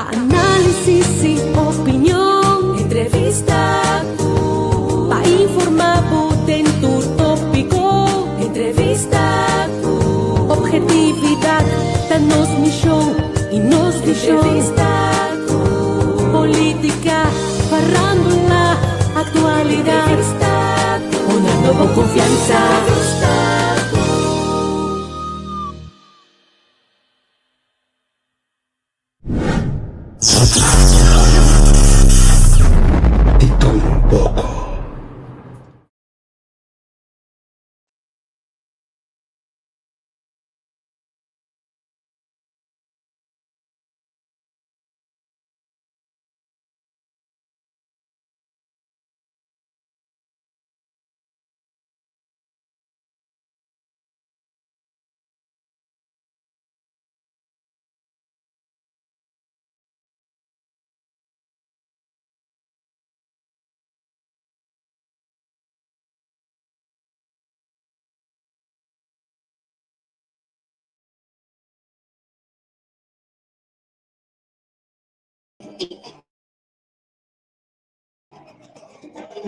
Pa análisis i opinion. Entrevista ku. Pa informá bo den tur tópiko. Entrevista ku. Obhetividat ta nos mishon i nos vishon. Entrevista ku. Polítika, farándula, aktualidat. Entrevista ku. Honrando bo konfiansa. Entrevista ku. Di todo un poco.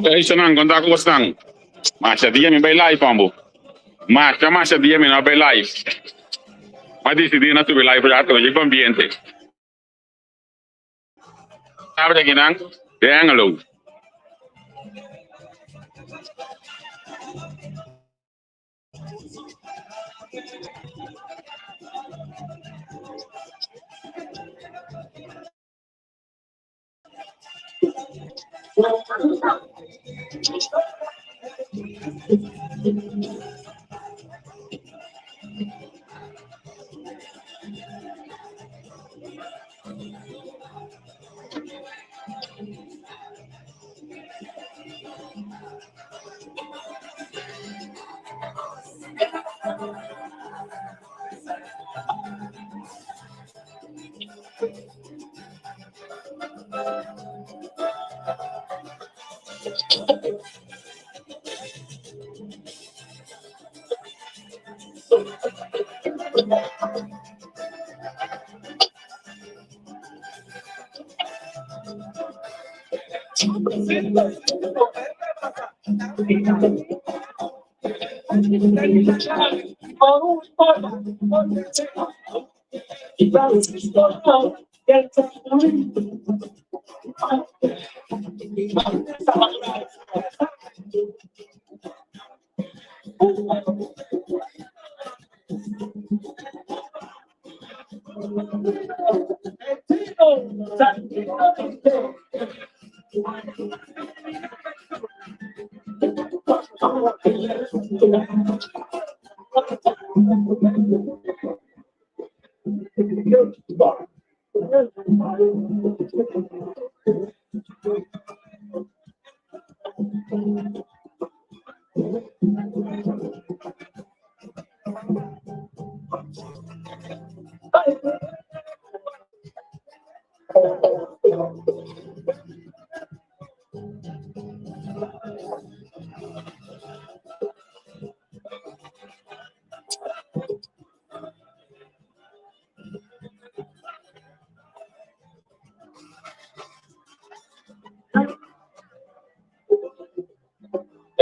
Ey Shanan, konta ku bosnan. Masha dia mi bai live ambo. Masha masha dia mi no bai live. Ma disidí na subi live rato, riba ambiente. Abre akinan, de Hengelo.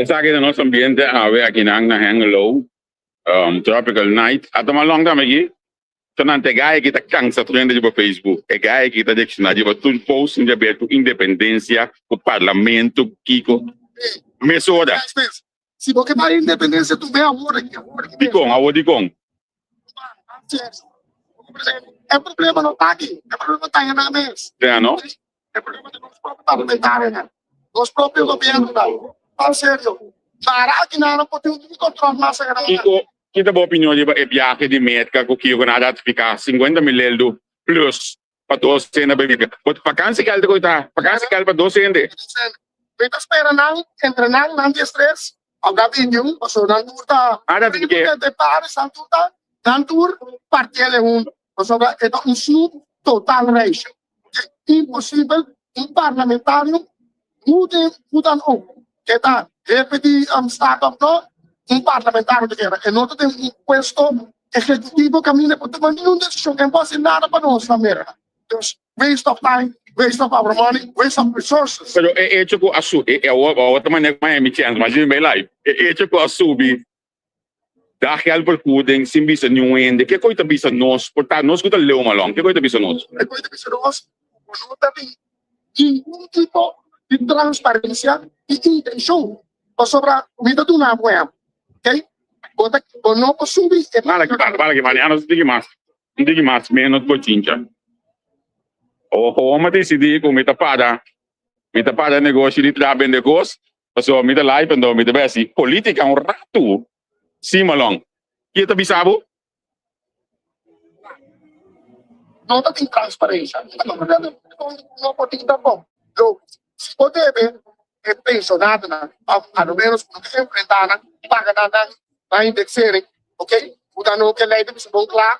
Esaki ta nos ambiente awe akinan na Hengelo, Tropical Night. A tuma long tambe aki. Tonante e guy aki ta cansa tur hende riba Facebook. E guy aki ta reacciona riba tur post tin haber cu independencia, cu parlamento, kico. Mesora. Si bo ke bai independencia tu be awor aki, awor aki. Dikon? Awor dikon? E problema no ta aki, e problema ta na mes. Ya no? E problema ta nos propio parlamentarionan, nos propio gobiernonan. Tan serio. Para aki nan no por tin un control mas grandi. Kiko, ki ta bo opinion riba e biahe di Merka ku Kiko nan a ratifiká 50 mil eldo plus pa dos hende pa Merka? Bo vakansi geld ku ta? Vakansi geld pa dos hende? Mi ta spera nan entre nan, nan diestres of nan bintiun, pasobra nan tur ta A ratifiké. De Paris, nan tur ta, nan tur partiel e hunto, pasobra e ta un snoep total reisje. Imposibel un parlamentario hoe den hoe dan ook e ta hefe di staat of no, un parlamentario ta keda. E no ta den un puesto ehecutivo caminda por tuma ningun decision, e no por haci nada pa nos na Merca. Dus. Waste of time, waste of our money, waste of resources. Pero e hecho ku a subi, e awor awor ta manera ku Miami chance, mas mi life. E hecho ku a subi daggeldvergoeding sin bisa niun hende, ke koe ta bisa nos? Por ta nos ku ta leu malon, ke koe ta bisa nos? E koe ta bisa nos ku no ta tin ningun tipo di transparencia y intencion, pasobra mi ta duna bo ehempel, okay? Bo ta, bo no por subi e. Bala ki bala, bala ki bala, ya nos tiki mas. Un tiki mas menos bochincha. Oho mi a disidí ku mi ta para, mi ta para negoshi di traha bende kos, pasobra mi ta live anto mi ta bai hasi polítika un ratu. Sí, Malon. Kie ta bisa bo? No ta tin transparencia. No por tin tampoco. Lo si bo debe e pensionadonan of a lo menos ku no ta enfrentá nan, paga nan nan nan indexering, ok, ku ta no ke lei ta bisa bon kla,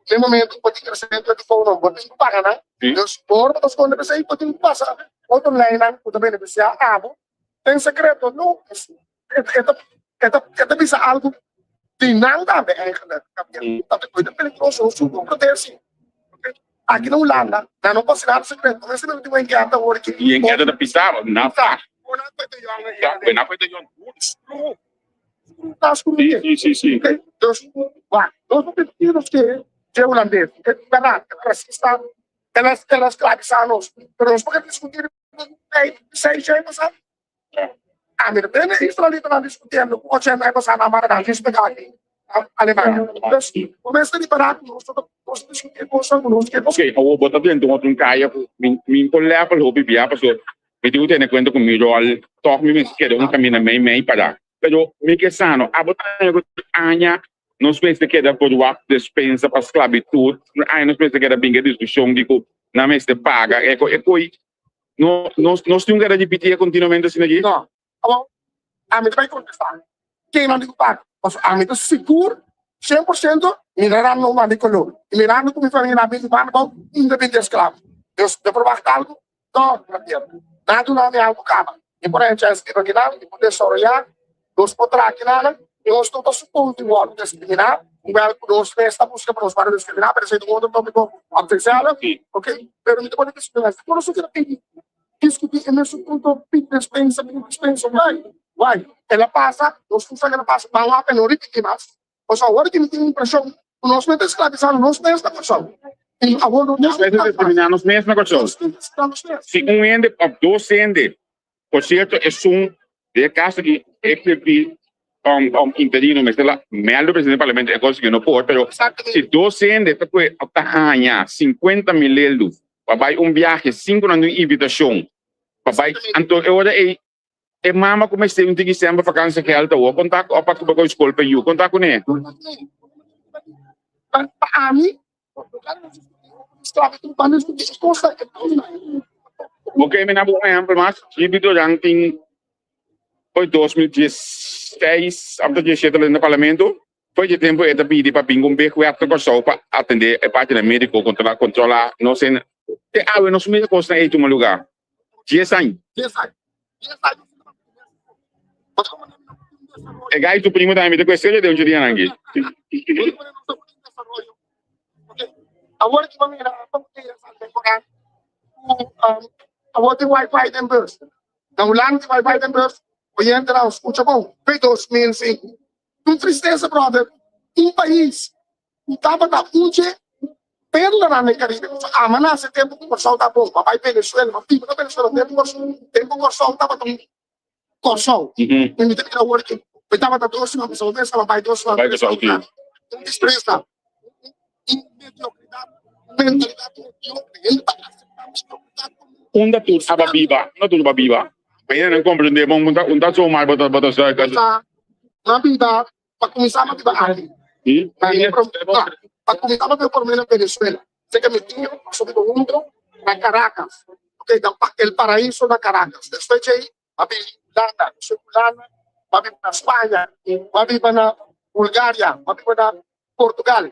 den momento ku bo tin kresemento di fondo bo tin ku paga nan, dus por bo ta skonde p'esei bo tin ku pasa otro leinan ku ta benefisiá abo den sekreto, no, e ta e ta e ta bisa algu di nan tambe eigenlijk, ta peligroso, nos tur komprende si. Aki na Hulanda nan no konsidera sekreto. Mester mester tin un enketa awor ki. I enketa ta pisa na fa. Na fa ta yon. Si si si. Dus wak nos no tin nos ke dje hulandes e berdad e rasista el a el a sklabisa nos pero nos por ke diskuti seis aña pasa. Ami ta tende israelitanan diskutiendo ku ochenta aña pasá nan mara nan djis pegá aki na Alemania. Dus, bo mester ripará ku nos ta nos ta diskutí e kosnan ku nos ke. Ok, awor bo ta drenta un otro kaya ku mi mi por level hopi bia pasobra mi tin ku tene kuenta ku mi ròl tòg mi mester keda un kaminda mei mei pará. Pero mi ke sa no, abo ta haña ku tur aña nos mester keda por wak despensa pa sklabitut, tur aña nos mester keda bin ku e diskushon di ku nan mester paga e ko e koi No, nos, nos tin un guerra di pitié continuamente asina aki? No. Awor, ami ta bai contestá. Ken nan di cu paga? Pasobra ami ta sigur 100% mirando no manda di color. Y mirando cu mi familia a bin di banda bou, mi ta bin di esclavo. Dus, mi por wachta algo? No, mi ta pierde. Nan a duna mi algo caba. Mi por haña chance di biba akinan, mi por desaroyá, nos por traha akinan, i nos no ta supon di wòrdu diskriminá, hoewel ku nos mes ta buska pa nos wòrdu diskriminá, pero esei ta un otro tópiko op zichzelf, oke. Pero mi ta pone diskriminá, si por nos keda pidi diskutí e mesun punto, pidi despensa, pidi dispensa, why? Why? El a pasa, nos tur sa ke ta pasa, ban wak e no ripití mas. Pasobra awor ki mi tin impreshon ku nos mes ta esklabisá nos mes na Kòrsou. I awor no Nos mes ta diskriminá nos mes na Kòrsou. Si un hende òf dos hende, por sierto esun den e kaso aki e pipí interino mester la mèldu presidente di parlamento e kos ku no por, pero si dos hende ta kue òf ta haña sinkuenta mil eldu pa bai un biahe sin ku nan tin un invitashon pa bai, anto e ora ei E mama ku mester un tiki semper vakansia geld awor konta ku opa ku bai skol pa yu konta kuné. Pa ami Bo ke mi na bo un ehempel mas Gibi Duran tin foi 2016 of 2017 na parlamento foi dje tempo e ta pidi pa bin un big web na Kòrsou pa atende e partinan mediko kontrola kontrola nos en te awe nos mira kosnan ei tuma luga. Dies aña. E gai tu primo tambe ta cuestión de un dia nangi. Awor ki mira awor tin wifi den bus. Na Hulanda tin wifi den bus. Oyente nan escucha bon. Pe 2005. Un tristesa brother. Un pais ku tabata un dje perlanan den Caribe. Ama nase tempu ku Kòrsou ta bon. Ma bai Venezuela, ma biba na Venezuela tempu Kòrsou, tempu Kòrsou tabata un Kòrsou. I mi ta mira awor ki mi tabata dos siman pasobra mi pensa ma bai dos siman tres siman. Un tristesa, un mediokridat, un mentalidat mediokre. Hende ta aseptá mediokridat komo. Unda tur aba biba? Unda tur aba biba? Mainda nan komprendé bon unda zomaar bo ta bo ta zuiker. Na biba Pa kuminsá pa biba aki. Pa kuminsá pa biba por lo menos na Venezuela. Seka mi tio nos a biba hunto na Caracas. Ok, na El Paraíso na Caracas. Despues djei a bin Hulanda. Despues di Hulanda a biba na Spaña, a biba na Bulgaria, a biba na Portugal.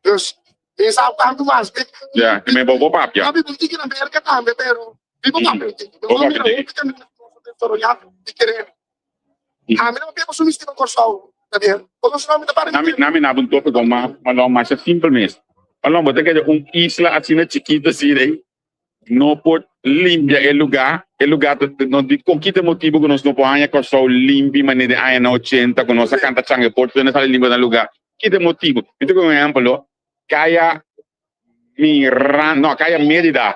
Dus mi sa tantu mas. Ya, mi bo bo papia. A biba un tiki na Merka tambe, pero mi bo papia un tiki. Bo papia un tiki. Desaroyá di tereno. Ami no papia pasobra mi stima Kòrsou, Javier. Pasobra mi ta para mi. Nami naba un tópiko mas, mas simpel mes. Alon, bo ta kere un isla asina chikito asina ei no por limpia e lugá? E lugá ta no di con ki ta e motibo ku nos no por haña Kòrsou limpi manera di añanan ochenta ku nos a kanta changa e porta te no sali limpi na lugá? Ki ta e motibo? Mi ta pone un ehèmpel lo, kaya Miran, no, kaya Mérida,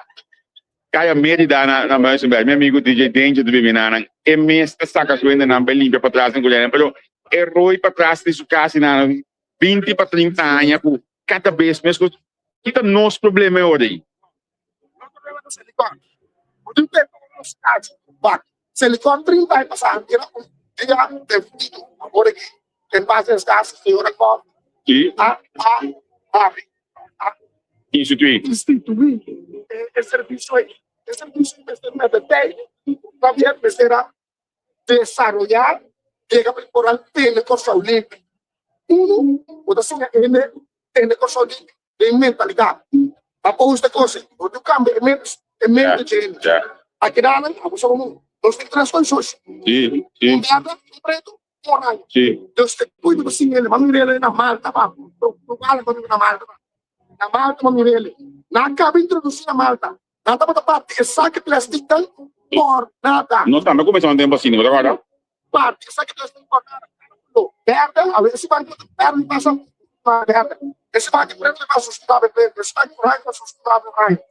kaya Mérida na na Muizenberg, mi amigu DJ Danger ta bibi nanan, e mes ta saka su hendenan pa e limpia patras den Guyana, pero e roi patras di su kas i nan 20 pa 30 aña ku kada bes meskos. Ki ta nos problema e ora ei? Nos problema ta Selikon. Bo tin tempu ku nos kas bak. Selikon 30 aña pasá era un dia definido. Awor aki en bas descanso señora Koff a a habri a Instituí. instituí e servisio ei. E servisio ei mester mete tei pabia mester a desaroyá yega pa e por al tene Kòrsou limpi. Unu, bo ta siña hende tene Kòrsou limpi den mentalidat. Pa post e kos ei, bo tin kambia e mente e mente dje hende. Akidanan abo sa komo nos tin tres kos shushi. Un bèrdè, un pretu, un oranje. Dus e pueblo ta siña hende, bo a mira elei na Malta pa, na Malta pa, na Malta bo a mira elei. Nan a kaba introdusí na Malta. Nan tabata parti e saki plastic nan por nada. Nos tambe a cuminsa un tempo asina, bo ta acorda? Parti e saki plastic por nada. Lo berde, awe e siman cu berde pasa pa berde. E siman cu preto pasa su tabe preto. E siman cu oranje pasa su tabe oranje.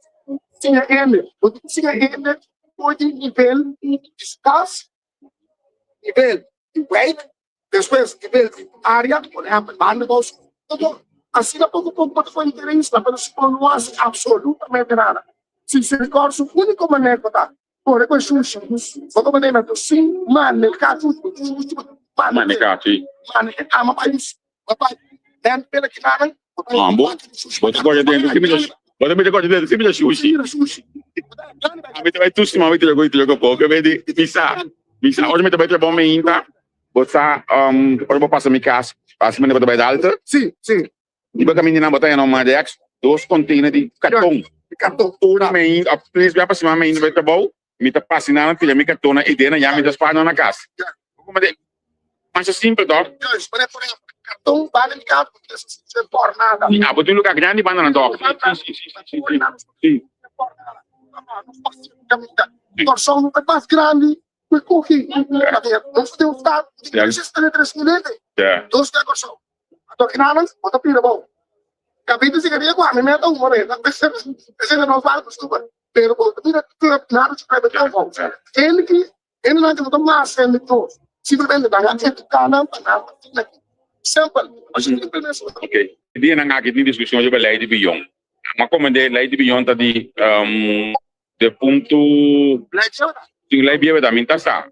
Siña hende, bo tin cu siña hende for di nivel di su cas, nivel di wijk, Despues di bel di area, por ehempel, banda bou todo asina poco poco bo ta for interes la, pero si bo no haci absolutamente nada, si Selikor su unico maneho ta pone cu e shushi, bo ta manera tu sin maneha shushi, bo shushi bo ta maneha, si. Maneha ama pais, bo bai den pela kinanan, bo ta Bo bo ta goya dentro sin mira bo ta mira goya dentro sin mira shushi. Ami ta bai tur siman mi ta yoga yoga poco, mi di mi sa mi sa ora mi ta bai trabou mainta. Bo sa, ora bo pasa mi cas, pasa manera bo ta bai Dalter? Sí, sí. Di bo caminda nan bo ta haya nan Madex, dos container di carton. Di carton. Tur mei, of tres bia pa siman mei bai trabou, mi ta pasa nan, tira mi cartonnan ei den ya mi ta spaar nan na cas. Bo kuma de, masha simpel toch? Juist, manera por ehempel, carton banda di cas, bo ta sin por nada. Sí, abo tin lugar grandi banda nan toch? Sí, sí, sí, sí, sí, sí. Corsou no ta mas grandi Ku koki pasobra nos tin un stad di 333 mil hende, dos na Kòrsou. Anto kinanan bo ta pira bou. Kabita sigaria ku ami meta huma be, esei ta nos mal kustumber. Pero bo ta mira club nada su private club bou. Hende ki hendenan ki no ta mas hende ku nos, simplemente nan a eduká nan pa nan ta asina aki. Simpel. Simpel mes. Ok. E dianan aki tin diskushon riba lei di biyon. M'a komende lei di biyon ta di De punto Tin lei bieu ta min ta sa.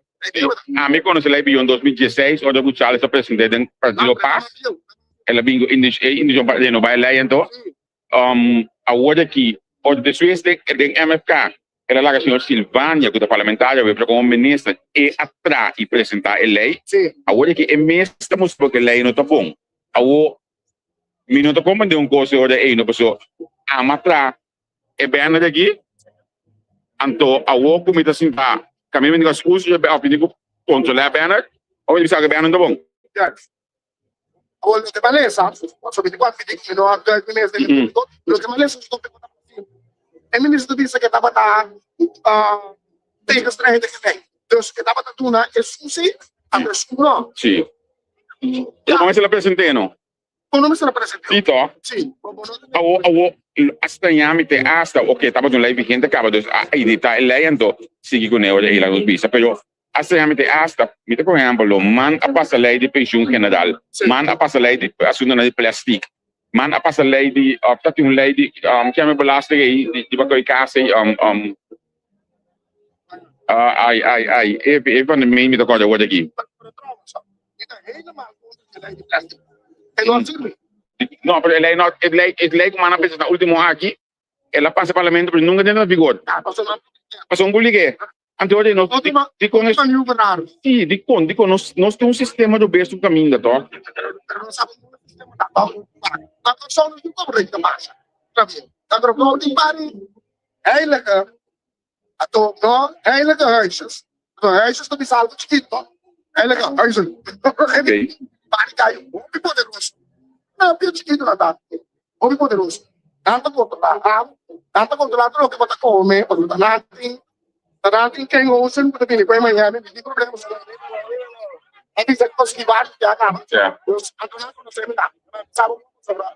Ami conoce lei bieu en 2016 ora cu Charles a presente den Partido Paz. El a bin cu e indicion pa renoba e lei anto. Awor aki ora despues den den MFK el a laga señor Silvania cu ta parlamentario awe pero como minister e a tra y presenta e lei. Awor aki e mes ta mustra cu e lei no ta bon. Awor mi no ta comprende un cos e ora ey no pasobra ama tra E bènde di aki, anto awor ku mi ta sinta kaminda mi tin ku skucha e òf mi tin ku kontrolá e bènde, òf mi tin bisa ku e bènde no ta bon. Juist. Awor loke mi a lesa, pasobra mi tin ku admití ku mi no a duik mi mes den e tópiko, loke mi a lesa su tópiko tabata simpel. E minister ta bisa ku e tabata tegenstrijdige lei. Dus e tabata duna esun sí, anto esun no. Sí. Komo mester a present'é no? Bo no mester a present'é. Sí to. Sí. Awo, awo, hasta ña mi te hasta, ok, tabata un ley vigente caba, dus a edita e ley anto sigui cu ne ora ey la nos bisa, pero hasta ña mi te hasta, mi ta por ehemplo, man a pasa ley di pensioen general, man a pasa ley di asuntonan di plastic, man a pasa ley di, of ta tin un ley di, kiami belasting ey, di bacoy cas ey, Ai, ai, ai, e van de Meen mi ta kòrda awor aki. No, pero e lei no, e lei, e lei ku mana pensa na último aki, el a pasa parlamento pero nunka den na vigor. Pasobra un bulig'é. Anto ora nos, dikon es, sí, dikon, dikon nos, nos tin un sistema robes un kaminda tòg. Heilige, anto no heilige huisjes, no huisjes ta bisa algo chikito no, heilige huizen, Okay. Bari kai hopi poderoso, no pio chikito nan ta, hopi poderoso. Nan ta controla abo, nan ta controla tur loke bo ta come, pasobra ta nan tin, ta nan tin ken ocean ku ta bini pa e Miami, mi tin problema su a bisa ku kos di barrio ya kaba. Dus anto nan konosé mi tambe, nan sa bo pasobra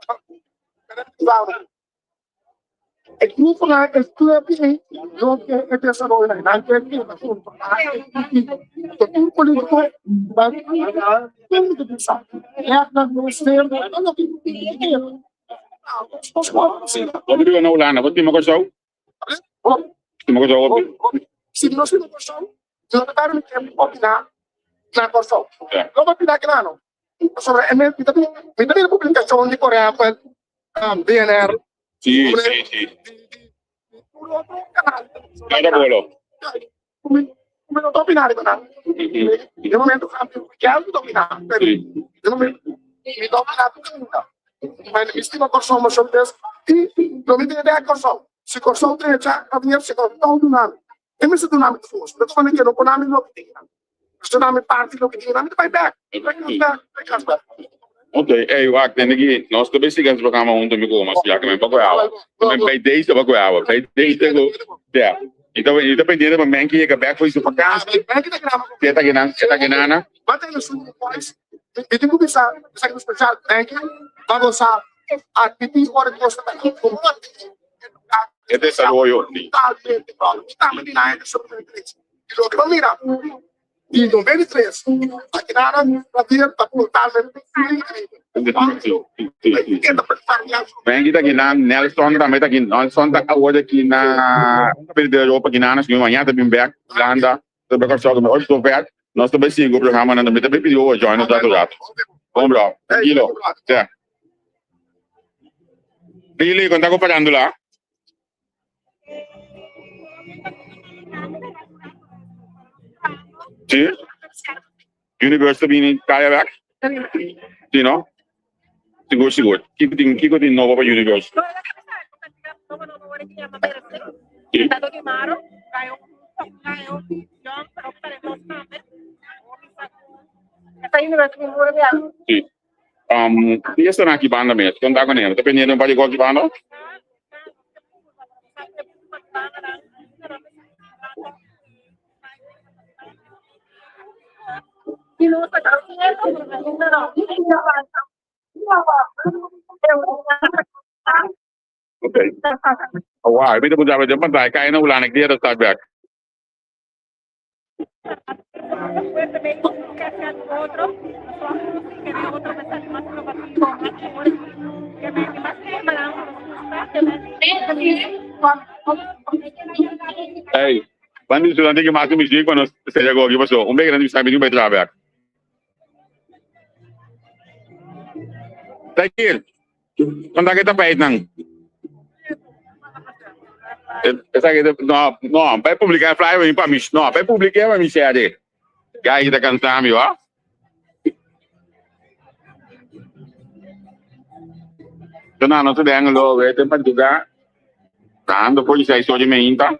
E gruponan, e clubnan ei no ke e desaroyonan, nan ke keda controla e partido. Enton tur politico bai tur ta bisa regla no ser no loke ku tin ke kere. Bo ta biba na Hulanda, bo stima Kòrsou? Stima Kòrsou hopi? Si mi no stima Kòrsou, mi no ta pèrdè mi tempu pa opiná na Kòrsou. No pa opiná kilano. Pasobra e mi ta mira publikashon di por ehèmpel BNR. Sí, sí, sí. Di tur otro kanal. Cada bolo. Ku mi no ta opiná riba nan. Den momento ku mi kier mi ta opiná, pero den momento mi ta opiná tur kaminda. Mi stima Kòrsou masha bes i lo mi tene bek Kòrsou. Si Kòrsou drecha, Javier, si Kòrsou duna mi, e mester duna mi tur kos. Pero ku no pone mi loke tin. Pasobra mi parti loke tin mi ta bai bek, bai kas bek, bai kas bek. Ok, ey wak tende ki nos ta bay siga nos programa hunto mi ku mas ya ke men pa koe awa. Men bay deze pa koe awa. Bay deze ku ya. I ta i ta pendiente pa Menki yega bek for su vakantie. Menki ta graba ku. E ta kinan, e ta kinana. Ba tene su boys. Mi tin ku bisa esaki ta special. Menki ba gosa admiti ora di nos ta bai ku E desaroyo. Totalmente brother. Mi tambe di nan e desaroyo. I loke bo mira di 93 aki nan Javier ta totalmente increíble. Bengi ta kinan, Nelson tambe ta kinan, Nelson ta awor aki na de Europa kinan, si mi mañana ta bin bek Hulanda, ta bek Kòrsou, ta bai zover, nos ta bai sigui ku programa nan tambe, ta bai pidi bo join nos rato rato. Bon bro, trankilo. Sea. Billy, kon ta ku parandula? Sí? Universe ta bini kaya bek? Sí, no? Sigur, sigur. Kiko tin, kiko tin nobo pa Universe? Sí. Sí. Um, y esta na aki banda mes, kon ta con Ta pendiente un par di cos aki banda? Okay. Oh, wow, ik weet dat we de kaya na Hulanda, ik dat staat back. Hey, ban di estudiante que maak muziek pa nos seria gogi paso. Un beke nan di sabi ni bai traha bek. Takir, konta ke tapijt nan. Esaki ta, no, no, bai publica e flyer pa mi pa mi, no, bai publica pa mi share. Gai ta cansa mi, wa. So na nos den lo weten pa juga. Trahando for di seis ora di meinta.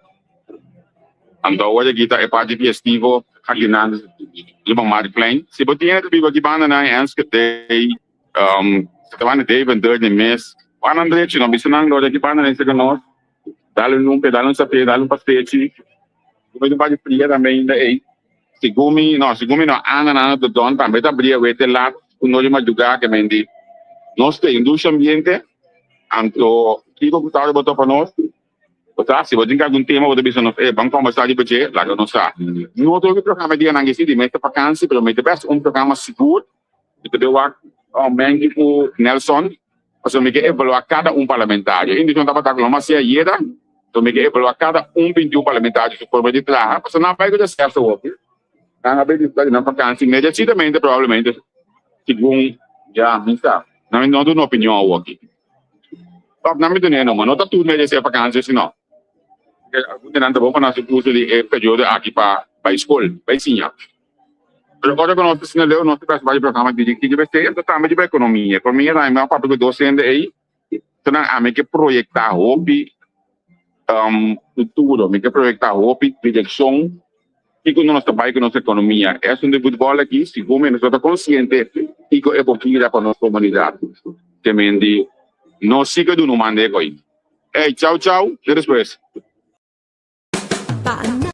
Anto awor aki ta e parti festivo aki na riba Marktplein. Si bo tin hende ta biba aki banda nan Enschede, um, ta banda Deventer di mes. Wan nan drechi no bisa nan lo aki banda nan sega nos. Dale un lumpe, dale un sape, dale un pastechi. Bo un parti fria tambe ainda ei. Segun mi, no, segun mi no, Ana nan ta don tambe ta bria wete lat ku no di madruga ke men di nos te industria ambiente anto kiko ku ta bo topa nos bo ta si bo tin algun tema bo ta bisa nos eh ban kombersa riba dje laga nos sa no tur ki programa dia nan ke si di mester vakansi pero mester best un programa sigur mi ta bay wak Mendy ku Nelson pasobra mi ke evalua kada un parlamentario indicion tabata ku lo mas ayera so mi ke evalua kada un 21 parlamentario su forma di traha pasobra nan bay ku receso hopi nan a bay disfruta di nan vakansi merecidamente probablemente segun ya mi sa nan no duna opinion awoki tòg nan mi dun'e no no ta tur merece vakansi sino algun di nan ta bon pa nan haci uso di e periodo aki pa bay skol bay siña. Pero ora ku nos ta asina leu, nos ta bes bai programa dirigí riba esei, anto tambe riba ekonomia. Ekonomia tambe mi a papia ku dosente ei, nan ami ke proyektá hopi futuro, mi ke proyektá hopi direkshon kiko nos ta bai ku nos ekonomia. E asuntu di futbòl aki, segun mi, nos no ta konsiente kiko e por bira pa nos komunidat. Te men di, no siga duna un man den e koi. Hey, chau chau, te despues. Pa.